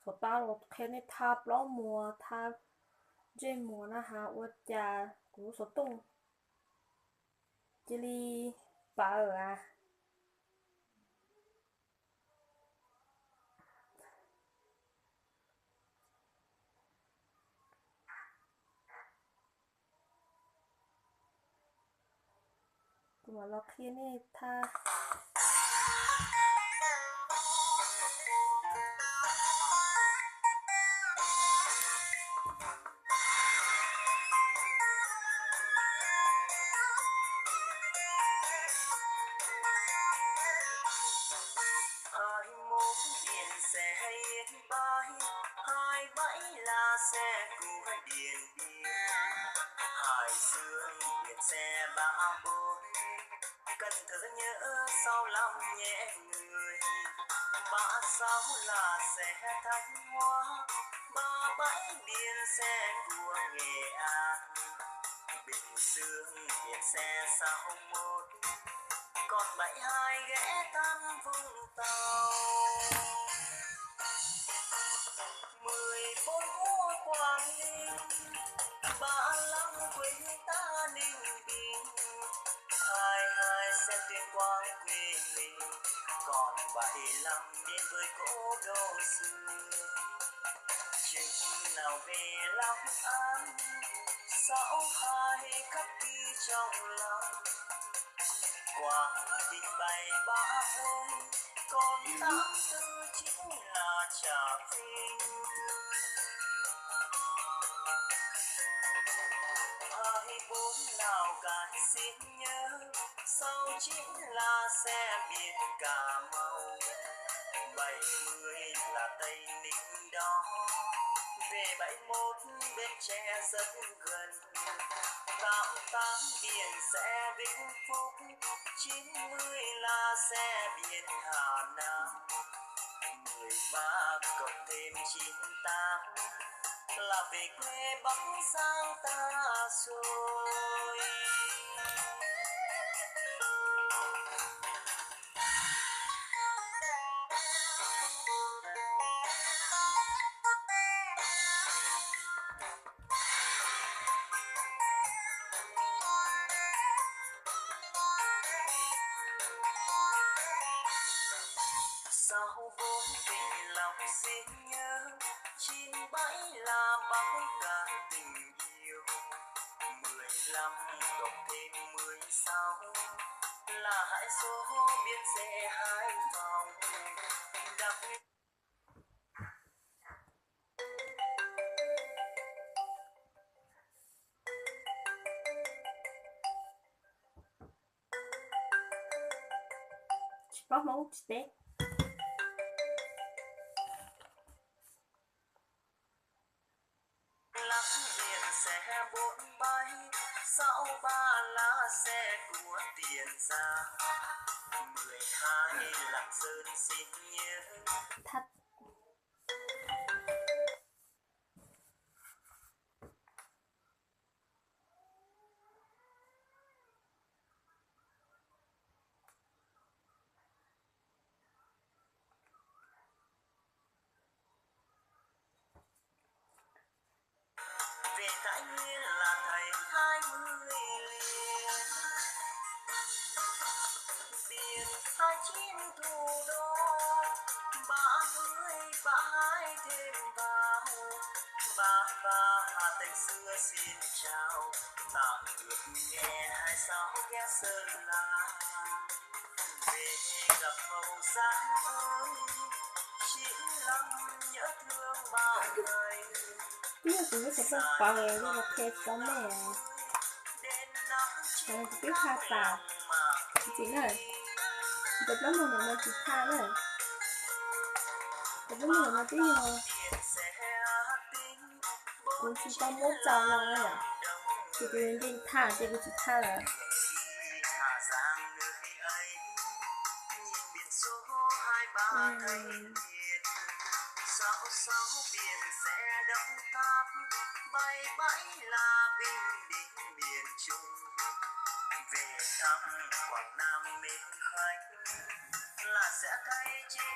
Puas tab los qhia nej thaj plaub muag, thaj ntsej muag na has ua cas kuv lub xov tooj cia li pawv as. Kuv mam los qhia nej thaj. Hai mươi mốt điện xe Yên Bái, hai mươi bảy là xe của Điện Biên. Hải Dương, Bến Tre, Ba Bối, Cần Thơ nhớ sau lắm nhé người. Ba Sáu là xe Thanh Hóa, ba bảy điện xe của Nghệ An. Bình Dương, Bến Tre, sáu mốt, còn bảy hai ghé thăm Vũng Tàu. Mười bốn của Quảng Ninh, ba lăm quê hương ta Ninh Bình. Hai hai sẽ tuyên quang quê mình, còn bảy lăm đến với cố đô xưa. Chừng nào về Long An, sáu hai khắc ghi trong lòng. Quảng Bình, bảy ba bốn, còn tám tư chính là Trà Vinh. Hai bốn Lào Cai xin nhớ, sáu chín là xe biển Cà Mau, bảy mươi là Tây Ninh đó, về bảy mốt Bến Tre rất gần. Tám tám điện xe Vĩnh Phúc, chín mươi là xe điện Hà Nam, mười ba cộng thêm chín tám là về quê Bắc Giang ta rồi. Sáu bốn Vĩnh Long xin nhớ, chín bảy là Bắc Kạn tình yêu, mười lăm cộng thêm mười sáu là Hải Phòng, Bến Tre, Hải Phòng. Đặc Tsis paub Hmoob tsis teb. Lắp điện xe bốn bảy, sáu ba là xe của Tiền Giang, mười hai Lạng Sơn xin nhớ. Thaj Về Thái Nguyên là thầy hai mươi liền. Biển hai chín thủ đô, ba mươi ba hai thêm vào. Ba ba Hà Tây xưa xin chào, tạm biệt nghe hai sáu ghé Sơn La. Về gặp Hậu Giang ơi, chín lăm nhớ thương bao ngày. Twb yog kuv lub xov tooj pawv li los qhia tau nej. Kuv twb tha tas. Tsis na, cov plaub muag ntawm no tsis tha na. Cov plaub muag ntawm no twb yog kuv tsis tau muab tso no na yom. Ces kuv yeej tha ces kuv tsis tha lawm. Sáu sáu Bến Tre Đồng Tháp, bảy bảy là Bình Định Miền Trung. Về thăm Quảng Nam mến khách là xe Tây chín